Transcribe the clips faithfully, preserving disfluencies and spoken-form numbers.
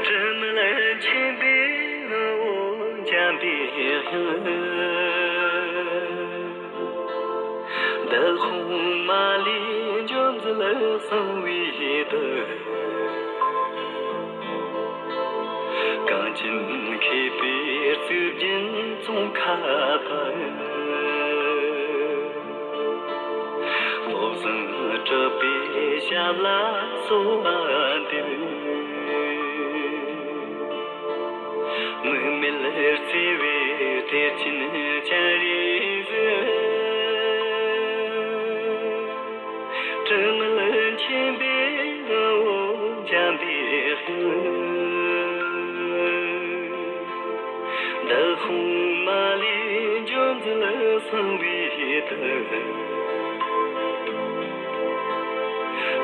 དྲི་མེད་མཁྱེན་པའི་ངོ་བོ་འཇམ་པའི་དབྱངས། འདི་ལྷུང་མ་ལུས་འཇོམས་མཛད་གསང་བའི་བདག། གངས་ཅན་མཁས་པའི་གཙུག་རྒྱན་ཙོང་ཁ་པ། བློ་བཟང་གྲགས་པའི་ཞབས་ལ་གསོལ་བ་འདེབས། དམིགས་མེད་བརྩེ་བའི་གཏེར་ཆེན་སྤྱན་རས་གཟིགས། དྲི་མེད་མཁྱེན་པའི་ངོ་བོ་འཇམ་པའི་དབྱངས། འདི་ལྷུང་མ་ལུས་འཇོམས་མཛད་གསང་བའི་བདག།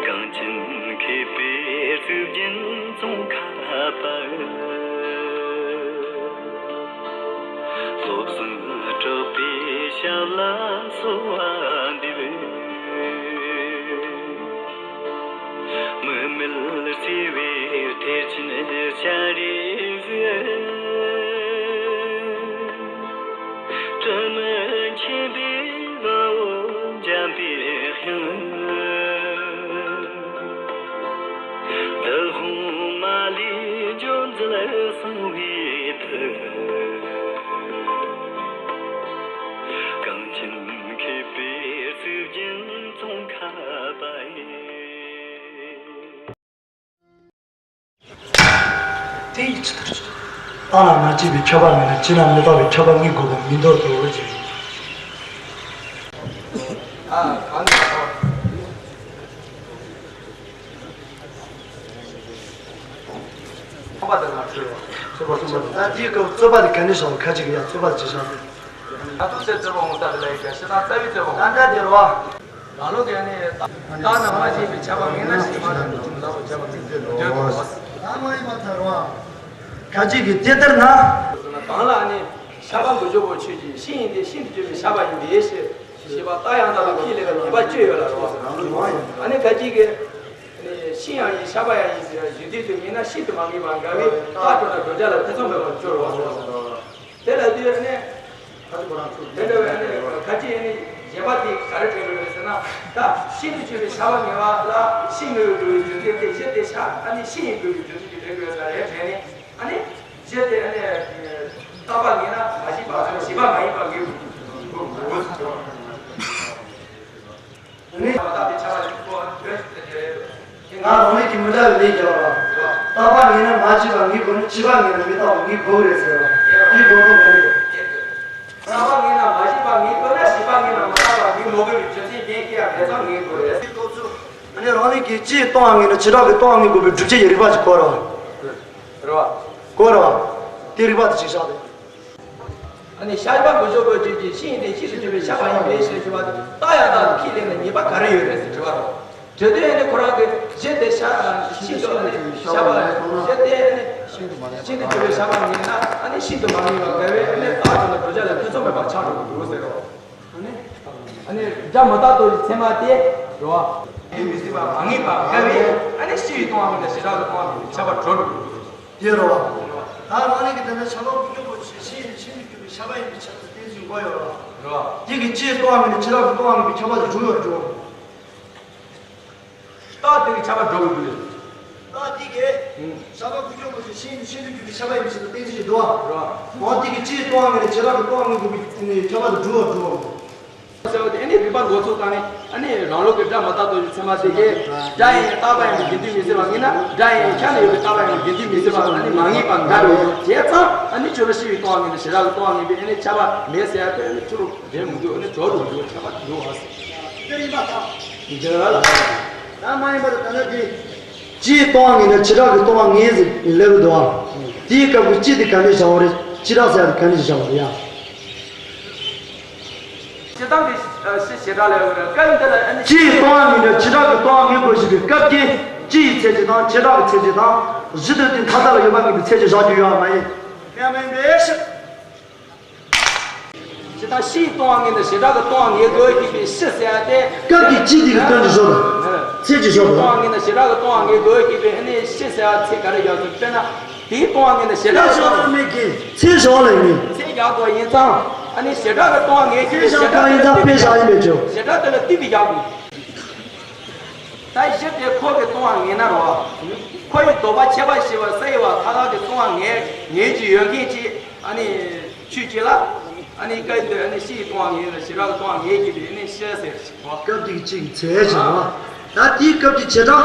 གངས་ཅན་མཁས་པའི་གཙུག་རྒྱན་ཙོང་ཁ་པ། བློ་བཟང་གྲགས་པའི་ཞབས་ལ་གསོལ་བ་འདེབས། དམིགས་མེད་བརྩེ་བའི་གཏེར་ཆེན་སྤྱན་རས་གཟིགས། དྲི་མེད་མཁྱེན་པའི་ངོ་བོ་འཇམ་པའི་དབྱངས། འདི་ལྷུང་མ་ལུས་འཇོམས་མཛད་གསང་བའི་བདག། གངས་ཅན་མཁས་པའི་གཙུག་རྒྱན་ཙོང་ཁ་པ་ཡི། དེ་ཡི་ཚུལ་ལྟར་བྱ། བརྟགས་ན་མ་སྐྱེས་པའི་ཁྱབ་པ་ངེས་ན། སྐྱེས་ན་མི་རྟག་པའི་ཁྱབ་པ་ངེས་དགོས་པ་མིན་འདུག་ཟེར་བ་ཅིག་རེད། ཨ་གང་ལ་ཁོང་པ་དེ་ལ་ཁྲིད་རོགས། རྩོད་པ་རྩོད་པ་དེ། ད་དེའི་སྐབས་རྩོད་པ་དེ་ག་ནས་བཞག་པ། ཁ་ཅིག་གིས་ཡ་རྩོད་པ་དེ་ཅི་བཞག་པས། ད་དུ་ཚེ་རྩོད་པ་ངོ་ཚ་དེ་ལ་ཡི་གེ་ཤི་དང་རྩ་བའི་རྩོད་པ་ངོ་ཚ་དེ་རེད་བ། རང་ལུགས་ཀྱི་ནི་བརྟགས་ན་མ་སྐྱེས་པའི་ཁྱབ་པ་ངེས་ན། ཤེས་མ་རེད་ཁྱབ་པ་ངེས་འདོད་དོ། ད་མ་ཡིན་པར་ཐལ་བ། ཁ་ཅིག་གིས་དེ་ལྟར་ན། གང་ལ་ནི་ཤ་པ་འགུགས་བྱེད་པོ་ཆོས་ཀྱི་ཤིང་ཡིན་ཏེ། ཤིན་ཏུ་གྱུར་པའི་ཤ་པ་ཡིན་པའི་ཕྱིར་ཞེས་པ་རྟགས་ཡང་དག་ཏུ་ཁས་ལེན་པའི་ཉེས་པ་བཅུ་ཡོད་ལ་རེད་བ། ཨ་ནི་ཁ་ཅིག་གིས་ནི་ཤིང་ཡང་ཡིན་ཤ་པ་ཡང་ཡིན་ཟེར་བའི་གཞི་འཛིན་དུ་ངེས་ན་ཤིན་ཏུ་མ་ངེས་པར་འགལ་བས། རྟགས་གྲུབ་ན་བསྒྲུབ་བྱ་ལ་ཐེ་ཚོམ་མེད་པར་འགྱུར་རོ་ཟེར་བ། དེ་ལ་དུས་ནི། དེ་འདྲ་བའི་ནི་ཁ་ཅིག་ནི་གཞན་པ་དེ་ག་རེ་དྲན་གྱི་ཡོད་ཟེར་ན། ད་ཤིན་ཏུ་གྱུར་པའི་ཤ་པ་ངེས་པ་ལ་ཤིང་ངེས་པའི་འགྲོ་བའི་རྒྱུ་མཚན་དེ་གཞི་དེ་ཤ། ཨ་ནི་ཤིང་ཡིན་དགོས་པའི་རྒྱུ་མཚན་གྱི་དྲན་གྱི་ཡོད་ས་རེད་དྲན་ནས། ཨ་ནི་གཞི་དེ་ཨ་ནི་རྟག་པ་ངེས་ན་མ་སྐྱེས་པ། ཨ་ནི་སྐྱེས་པ་མ་ཡིན་པ་ངེས་དགོས། ང་རང་ཉིད་ཀྱི་མི་འདྲ་བའི་ལས་རྒྱག་པ། རྟག་པ་ངེས་ན་མ་སྐྱེས་པ་ངེས་དགོས་ན། སྐྱེས་པ་ངེས་ན་མི་རྟག་པ་ངེས་དགོས་རེད་ཟེར་བ། དེའི་དགོས་དོན་ག་རེ་རེད། རྟག་པ་ངེས་ན་མ་སྐྱེས་པ་ངེས་དགོས་ན། སྐྱེས་པ་ངེས་ན་མི་རྟག་པ་ངེས་མ་དགོས་པའི་རྒྱུ་མཚན་གཞན་སྐྱེ་ཡང་མེད་ཙང་ངེས་དགོས་རེད། ཨ་ནི་རང་ཉིད་ཀྱི་སྤྱིའི་སྟོང་པ་ངེས་ན་བྱེ་བྲག་གི་སྟོང་པ་ངེས་དགོས་པའི་སྒྲུབ་བྱེད་ཀྱི་རིགས་པ་ཅིག་གོ་ར་བ། རེད་བ། གོ་ར་བ། དེ་རིགས་པ་དེ་ཅིག་བཞག་སྟེ། ཨ་ནི་ཤ་པ་འགུགས་བྱེད་པོ་ཆོས་ཀྱི་ཤིང་ཡིན་ཏེ། ཤིན་ཏུ་གྱུར་པའི་ཤ་པ་ཡིན་པའི་ཕྱིར་ཞེས་པ་དེ་རྟགས་ཡང་དག་ཏུ་ཁས་ལེན་ན་ཉེས་པ་ག་རེ་ཡོད་རེད་ཟེར་དྲི་བ་རེད། དེ་དུས་ཨ་ནི་ཁོ་རང་གིས་གཞི་དེ་ཤ་ཤིན་ཏུ་ཨ་ནི་ཤ་པ་གཞི་དེ་ཨ་ནི་ཤིན་ཏུ་གྱུར་པའི་ཤ་པ་ངེས་ན། ཨ་ནི་ཤིན་ཏུ་མ་ངེས་པ་འགལ་བས། ཨ་ནི་རྟགས་གྲུབ་ན་བསྒྲུབ་བྱ་ལ་ཐེ་ཚོམ་མེད་པར་ཆགས་འགྲོ་གི་འདུག་ཟེར་རོ། ཨ་ནི་ཨ་ནི་སྒྲ་མི་རྟག་ཏུ་ཚད་མ་དེ་རོ། དེ་མི་སྲིད་པ་མ་ངེས་པ་འགལ་བས། ཨ་ནི་སྤྱི་ཡི་སྟོང་པ་ངེས་ན་བྱེ་བྲག་གི་སྟོང་པ་ངེས་པའི་ཁྱབ་པ་གྲོལ་འགྲོ་གི་འདུག་དེ་རོ། ད་རང་ཉིད་ཀྱི་དེ་ནི་ཤ་པ་འགུགས་བྱེད་པོ་ཆོས་ཤིང་ཡིན་ཏེ། ཤིན་ཏུ་གྱུར་པའི་ཤ་པ་ཡིན་པའི་ཕྱིར་ཟེར་བསྟན་ཚུལ་གོ་ཡོད་རོ། རོ། དེ་གི་སྤྱིའི་སྟོང་པ་ངེས་ན་བྱེ་བྲག་གི་སྟོང་པ་ངེས་པའི་ཁྱབ་པ་དེ་གྲོལ་ཡོད་འགྲོ། རྟགས་དེ་གི་ཁྱབ་པ་འགྲོ་གི་འདུག་རྟགས་དེ་གི་ཤ་པ་འགུགས་བྱེད་པོ་ཆོས་ཤིང་ཡིན་ཏེ། ཤིན་ཏུ་གྱུར་པའི་ཤ་པ་ཡིན་པའི་ཕྱིར་ཟེར་བསྟན་ཚུལ་ཞིག་འདུག་བ། རོ། འོ་དེ་གི་སྤྱིའི་སྟོང་པ་ངེས་ན་བྱེ་བྲག་གི་སྟོང་པ་ངེས་དགོས་པའི་ཁྱབ་པ་དེ་གྲོལ་ཡོད་འགྲོ། ཟེར་བ་དེ་ཨ་ནི་རིགས་པ་འགོ་ཚུགས་སྟངས་ནི། ཨ་ནི་རང་ལུགས་ཀྱི་སྒྲ་མི་རྟག་ཏུ་ཚད་མ་དེ་གིས་སྒྲ་ཡིན་རྟག་པ་ཡིན་པའི་དགེ་འདུན་མི་སྲིད་པ་ངེས་ན། སྒྲ་ཡིན་ཁྱབ་ནས་ཡོད་པའི་རྟག་པ་ཡིན་པའི་དགེ་འདུན་མི་སྲིད་པ་ཨ་ནི་མ་ངེས་པ་འགལ་འགྲོ་འདུག་བྱས་ཙང་ཨ་ནི་ཆོས་ལ་སྤྱི་ཡི་སྟོང་པ་ངེས་ན་བྱེ་བྲག་གི་སྟོང་པ་ངེས་པའི་ཨ་ནི་ཁྱབ་པ་མེད་ཟེར་ཡ་དེ་ཨ་ནི་ཆོས་ལུགས་རེད་མི་འདུག་ཨ་ནི་གྲོགས་རུ་འདུག་ཁྱབ་པ་འདུག་ཨ་ཟེར། དེ་རིགས་མ་ཐག་འདི་ལ་ད་མ་ཡིན་པར་ད་ནི་དེ། སྤྱིའི་སྟོང་པ་ངེས་ན་བྱེ་བྲག་གི་སྟོང་པ་ངེས་ཟེར་ལབ་འདུག་ཨ། དེའི་སྐབས་ཀྱི་སྤྱི་དེ་ག་ནས་བཞག་པ་རེད། བྱེ་བྲག་ཟེར་ཡ་དེ་ག་ནས་བཞག་པ་རེད་ཡ། སྤྱི་བཏང་གི་ཕྱི་བྱེ་བྲག་ལ་ཡོད་རེད། སྐབས་འདི་ལ་ཨ་ནི་སྤྱིའི་སྟོང་པ་ངེས་ན་བྱེ་བྲག་གི་སྟོང་པ་ངེས་དགོས་ཞེས་པའི་སྐབས་ཀྱི་སྤྱི་ཡི་ཚད་གཞི་དང་བྱེ་བྲག་གི་ཚད་གཞི་དང་གཞི་དེ་དེ་མཐའ་དག་ལ་ཡོད་པ་ངེས་པའི་ཚད་གཞི་བཞག་རྒྱུ་ཡོད་མ་ཡིན། ཡང་མིན་པའི་ཕྱིར། སྤྱི་བཏང་སྤྱིའི་སྟོང་པ་ངེས་ན་བྱེ་བྲག་གི་སྟོང་པ་ངེས་དགོས་ཞེས་པའི་ཕྱིར་ཟེར་ཡ་དེ། སྐབས་ཀྱི་ ཅི་དེ་གི་སྟོན་གྱི་ཞོག་དང་། ཚེ་གྱི་ཞོག་དང་། སྟོང་བ་ཉིད་ན་བྱེ་བྲག་གི་སྟོང་བ་ངེས་དགོས་ཀྱི་པའི་ཨ་ནི་ཤེས་ཟེར་བ་ཚེ་ག་རེ་ཡོད་ཟེར་དཔེར་ན། དེའི་སྟོང་བ་ངེས་ན་བྱེ་བྲག་གི་སྟོང་བ། ཚེ་ཞོག་ལ་མེད་ཀྱི་ཚེ་ཞོག་ལ་ཡིན། ཚེ་རྒྱག་དགོས་ཡིན་ཙང་། ཨ་ནི་བྱེ་བྲག་གི་སྟོང་བ་ངེས་ཀྱི་པའི་བྱེ་བྲག་དེ་ལ་བསྟུན་པའི་བྱེ་བྲག་ཡིན་པའི་ཕྱིར། བྱེ་བྲག་དེ་ལ་བསྟུན་པའི་རྒྱག་དགོས། ད་གཞི་དེ་ཁོ་གི་སྟོང་བ་ངེས་ན་རོ། ཁོ་ཡི་ལྡོག་པ་ཁྱད་པར་ཞེས་པ་ས་ཡི་བ་མཐའ་དག་གི་སྟོང་བ་ངེས་ངེས་ཀྱི་ཡོད་མཁན་གྱི་ཨ་ནི་ཆོས་གཅིག་ལ། ཨ་ནི་སྐབས་དེ་ཨ་ནི་ཕྱི་ཡི་སྟོང་བ་ངེས་ན་བྱེ་བྲག་གི་སྟོང་བ་ངེས་ཀྱི་པའི་ཨ་ནི་ཤེས་ཟེར་ཞིག་གོ། སྐབས་དེ་གཅིག་ཚེ་ཞེས་པ། ད་དེའི་སྐབས་ཀྱི་བྱེ་བྲག་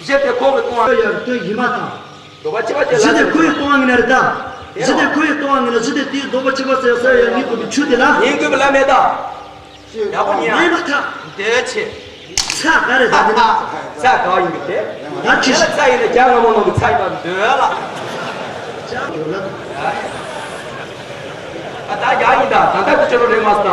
གཞི་དེ་ཁོ་གི་སྟོང་བ་ཡང་དོན་ཡིན་མ་ཐག་ལྡོག་པ་ཁྱད་པར་ཅན་ལ། གཞི་དེ་ཁོ་ཡི་སྟོང་བ་ངེས་ན་རེད་ད། གཞི་དེ་ཁོ་ཡི་སྟོང་བ་ངེས་ན་གཞི་དེ་དེའི་ལྡོག་པ་ཁྱད་པར་ཅན་ས་ཡང་ངེས་དགོས་པའི་ཆོས་དེ་ལ། ངེས་དགོས་པ་ལ་མེད་ད། ཡག་པོ་ཉན། ངེས་མ་ཐག་འདོད་ཆེ། ཚ་ག་རེ་ད་དེ་ན། ཚ་ག་ཡིན་གི་དེ། ད་ཁྱི་ལ་ཚ་ཡིན་ན་རྒྱ་སྔ་མོ་ནང་གི་ཚ་ཡིན་པ་འདོད་ལ། ཅག་ཡོད་ལ། ཨ་ད་རྒྱ་ཡིན་ད་ད་ལྟ་དུ་ཆོ་རོ་རེད་མ་སྟ།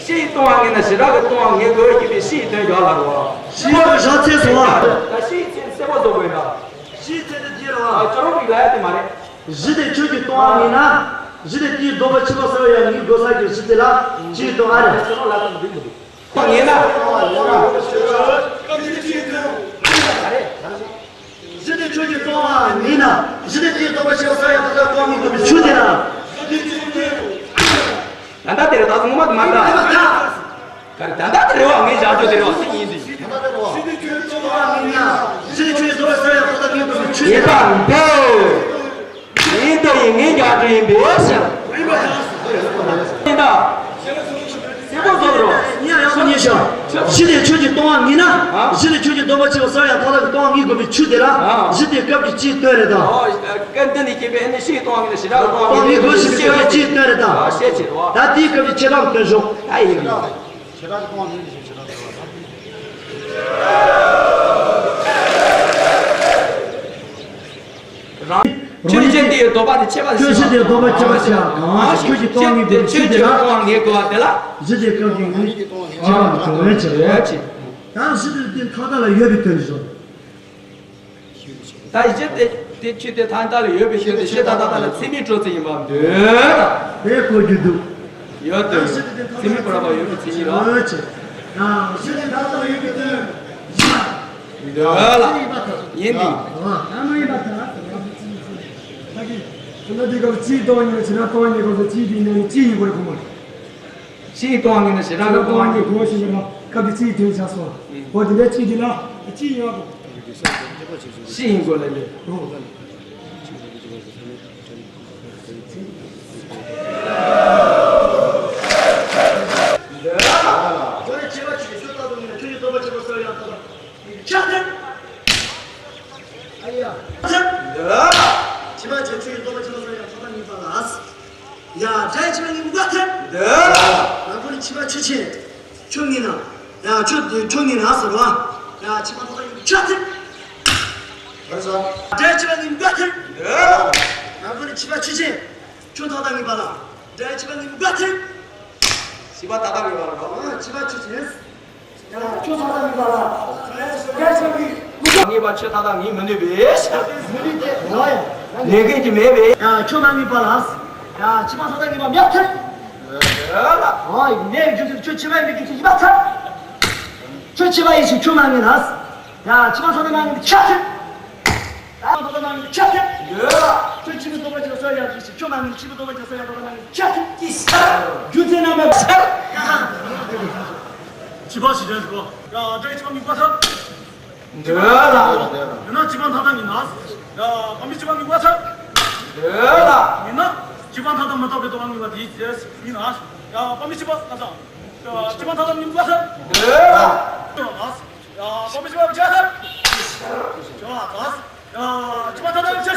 ཕྱི་ཡི་སྟོང་བ་ངེས་ན་བྱེ་བྲག་གི་སྟོང་བ་ངེས་དགོས་ཀྱི་པའི་ཕྱི་ཡི་དོན་ཡོད་ལ་རོ། ཕྱི་ཡི་སྟོང་བ་ཞག་ཚེ་སོང་བ། ད་ཕྱི་ཡི་ཚེ་གསལ་པོ་བཟོ་དགོས་ད། ཕྱི་ཡི་ཚེ་དེ་དེ་རོ། ཨ་ཅོ་རོ་རིག་ལ་ཡ་དེ་མ་རེད། གཞི་དེ་ཆོས་ཀྱི་སྟོང་བ་ཡིན་ན། གཞི་དེ་དེའི་ལྡོག་པ་ཆེན་པོ་གསལ་བ་ཡང་ངེས་དགོས་ས་ཀྱི་གཞི་དེ་ལ་ཅིའི་སྟོང་ཨ་རེ། ངེས་ན། གཞི་དེ་ཆོས་ཀྱི་སྟོང་བ་ཡིན་ན། གཞི་དེ་དེའི་ལྡོག་པ་ཆེན་པོ་གསལ་བ་ཡང་ད་ལྟ་སྟོང་ངེས་དགོས་པའི་ཆོས་དེ་ལ། ད་ལྟ་དེ་རེད་ད་ངོ་མ་དེ་མ་ལྟ། ག་རེ་ད་ལྟ་དེ་རེད་བ། ངས་བཞག་རྒྱུ་དེ་རེད་བ། དེ་ཡིན་དེ། ཡིན་པ་འདོད། ཡིན་དོ་ཡིན། ངས་བཞག་རྒྱུ་ཡིན་པས་ཤ། ཡིན་ད། སེམས་པ་བཟོ་རོ། ཡང་ཡག་པོ་ཉན་ཤོག་གཞི་ལས་ཆོས་ཀྱི་སྟོང་བ་ངེས་ན། གཞི་ལས་ཆོས་ཀྱི་ལྡོག་པ་ཆེ་བ་གསལ་ཡང་མཐའ་ལ་གི་སྟོང་བ་ངེས་དགོས་པའི་ཆོས་དེ་ལ། གཞི་དེ་སྐབས་ཀྱི་སྤྱིའི་དོན་རེད་ད། སྐབས་འདི་ནས་སྐྱེས་པའི་ཨ་ནི་ཕྱིའི་སྟོང་བ་ངེས་ན་བྱེ་བྲག་གི་སྟོང་བ་ངེས་དགོས་ཞེས་པའི་སྐབས་ཀྱི་སྤྱིའི་དོན་རེད་ད། ད་དེའི་སྐབས་ཀྱི་བྱེ་བྲག་དོན་ཞོག་ད་ཡིན་གི། བྱེ་བྲག་གི་སྟོང་བ་ངེས་ཀྱི་བྱེ་བྲག་ཏུ་བ། རང་། ཆོས་ཅན་དེ་ཡི་ལྡོག་པ་དེ་ཁྱད་པར་ཆོས་ཅན་དེ་ཡི་ལྡོག་པ་ཁྱད་པར་ཅན་གང་ཞིག་ཆོས་ཀྱི་སྟོང་བ་ངེས་པའི་ཆོས་དེ་ལ། ཆོས་ཀྱི་སྟོང་བ་ངེས་དགོས་པ་དེ་ལ། གཞི་དེ་སྐབས་ཀྱི་ངེས་ཀྱི་སྟོང་བ་ངེས་ཀྱི་སྟོང་བ་ངེས་ཀྱི་སྟོང་བ་ངེས་ཀྱི། ད་གཞི་དེ་དེ་མཐའ་དག་ལ་ཡོད་པའི་དོན་ཞོག་ད་གཞི་དེ་དེ་ཆོས་དེ་མཐའ་དག་ལ་ཡོད་པའི་ཆོས་དེ་གཞི་མཐའ་དག་ལ་ཚད་མའི་སྤྲོས་ཚད་ཡིན་པར་འདོད་ད། དེ་གོ་རྒྱུ་འདུག་ཡོད་དོ། ཚད་མའི་སྤྲོས་པ་ཡོད་པའི་ཚད་མའི་རོ། ཡོད་ཅེས། ཡང་གཞི་དེ་མཐའ་དག་ལ་ཡོད་པའི་དོན་ཡིན་པ། འདོད་ལ། ཡིན་ཏེ། ཡང་མ་ཡིན་པ་དང་། ད་གི་ཁོ་ན་དེ་སྐབས་སྤྱིའི་སྟོང་བ་ཉིད་ལ་བྱེ་བྲག་སྟོང་བ་ཉིད་སྐབས་སུ་སྤྱིའི་དེ་ནས་སྤྱི་ཡིན་དགོས་རེད་ཁོ་མ་རེད། ཕྱིའི་སྟོང་བ་ངེས་ན་བྱེ་བྲག་གི་སྟོང་བ་ངེས་དགོས་ཞེས་པ་སྐབས་ཀྱི་ཕྱིའི་དོན་བྱ་སོ། འོ་དེ་འདྲའི་ཕྱིའི་དེ་ལ་ཕྱིའི་ཡོད་དོ། ཕྱིའི་ཡིན་དགོས་ལ་ལས། འོ། ཆ་ཐེབས། ཨ་ཡ། ཆ་ཐེབས། འདོད། ཕྱི་མ་བྱེད་ཆོས་ཀྱི་ལྡོག་པ་ཆེན་པོ་གསལ་ཡང་ཐོག་མཐའ་ངེས་པ་ལ། ཡ། སྒྲ་ཡི་ཕྱི་མ་ངེས་པའི་དགག་ཐེབས། འདོད། ང་ཚོ་ནི་ཕྱི་མ་ཆོས་ཅན། ཆོས་ངེས་ན། ཡ། ཆོས་དེ་ཆོས་ངེས་ན་ཟེར་བ། ཡ། ཕྱི་མ་ཐོག་མཐའ་ངེས་པའི་ཆ་ཐེབས། བར་ས། སྒྲ་ཡི་ཕྱི་མ་ངེས་པའི་དགག་ཐེབས། འདོད། ང་ཚོ་ནི་ཕྱི་མ་ཆོས་ཅན། ཆོས་ཐོག་མཐའ་ངེས་པ་ལ། སྒྲ་ཡི་ཕྱི་མ་ངེས་པའི་དགག་ཐེབས། ཕྱི་མ་ཐོག་མཐའ་ངེས་པ་ལ། ཕྱི་མ་ཆོས་ཅན། ཡ། ཆོས་ཐོག་མཐའ་ངེས་པ་ལ། ཡ། ཆོས་ངེས་པ་ཆོས་ཐོག་མཐའ་ངེས་མི་ནུས་པས། མི་ནུས་ཏེ། ལས་མཁན་གྱི་མེད་པས། ཡ། ཆོས་མ་ངེས་པ་ལ། ཡ། ཕྱི་མ་ཐོག་མཐའ་ངེས་པ་མེད་ཐལ། ཨོ་ཡ། ནས་རྒྱུ་ཆོས་ཕྱི་མ་ཡིན་པའི་རྒྱུ་མཚན་ཡིན་པ་ཐལ། ཆོས་ཕྱི་མ་ཡིན་ཞིང་ཆོས་མ་ངེས་ལ། ཡ། ཕྱི་མ་ཐོག་མཐའ་མ་ངེས་པའི་ཆ་ཐེབས། ད་ཐོག་མཐའ་མ་ངེས་ཆ་ཐེབས། ཡོད། ཆོས་ཕྱི་མའི་ལྡོག་པ་ཅིག་ལ་སོགས་ཡང་ཞིག་ཆོས་མ་ངེས་ཕྱི་མའི་ལྡོག་པ་ཅིག་ལ་སོགས་ཡང་ཐོག་མཐའ་མ་ངེས་ཆ་ཐེབས། ཀྱི་ས། རྒྱུ་མཚན་རྣམ་པ་ས། ཕྱི་མ་ཞིག་ཡོད་གོ། ཡ། སྒྲ་ཡི་ཕྱི་མ་ངེས་པ་ས། འདོད་ལ། ཡིན་ན་ཕྱི་མ་ཐོག་མཐའ་ངེས་ན། ཡ། བ་མོའི་ཕྱི་མ་ངེས་པ་ས། འདོད་ལ། ཡིན་ན་ཕྱི་མ་ཐོག་མཐའ་མ་ཐོག་པའི་ལྡོག་པ་ངེས་པ་དེའི་རྗེས་ཡིན་ན། ཡ། བ་མོའི་ཕྱི་མ་ལ་ས། ཡ། ཕྱི་མ་ཐོག་མཐའ་ངེས་པ་ས། འདོད་ལ། ཡ། བ་མོའི་ཕྱི་མ་ཆ་ས། ཡ། ཕྱི་མ་ཐོག་མཐའ་ངེས་ཆ།